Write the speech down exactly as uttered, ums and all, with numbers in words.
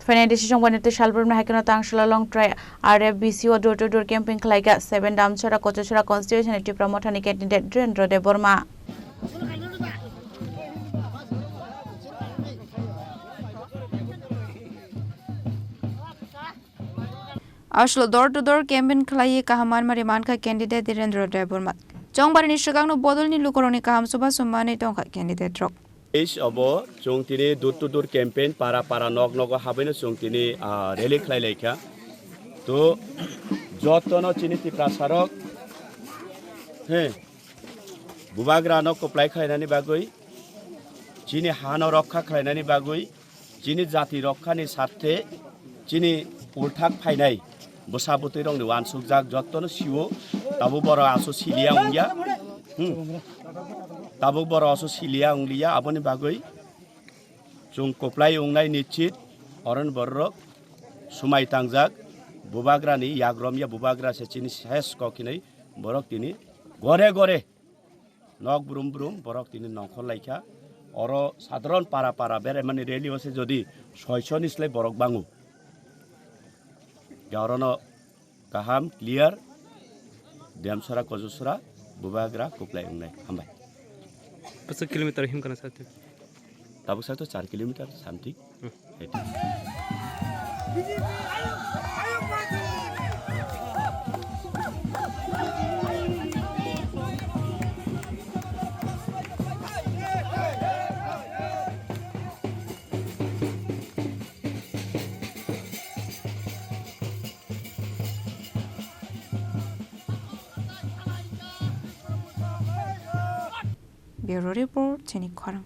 Phainai decision wani twi salbrumni hai kheno Tangsala Longtrai R F B C o door to door campaign khlaikha seven Damchara Kochusra constituency ni Tipra Mothani candidate Dhirendra Debbarma. Aswk door to door campaign khlaiwi kaham manmari mankha candidate Dhirendra Debbarma. Chongbarini swkangno bodolni lukurokni kaham chubachu manwi tongkha candidate rok. Eis obo chwng tini door to door campaign para para nok nogo habaino chwng tini, ah, rally khlai laikha. To jotono chini Tiprasarok, he, bubagrano kwplai khlainani bagwi, chini hano rokha khlainani bagwi, chini jati rokhani sarthe, chini ulthak phainai bwsa bwtwi rokni uansukjak jottono sio, tabuk borok aso siliya wngya. Hmm. Tabuk borok aso siliya wngliya, aboni bagwi chwng kwplai wngnai nischit, oroni borok swmai tangjak, bubagrani yagromya bubagra se chini ses kok hinwi borok tini gore gore nok brum brum borok tini nongkhor laikha. Oro sadharon para para beraimani rally o se jodi soiso ni slai borok bango. Ga orono kaham clear. Demsora Kojosora bubagra kwplai wngnai. Hambai. Bwswk kilometer him kana sa? Tabuk sa to char kilometer something. Hmm. Bureau Report, Chini Khorang.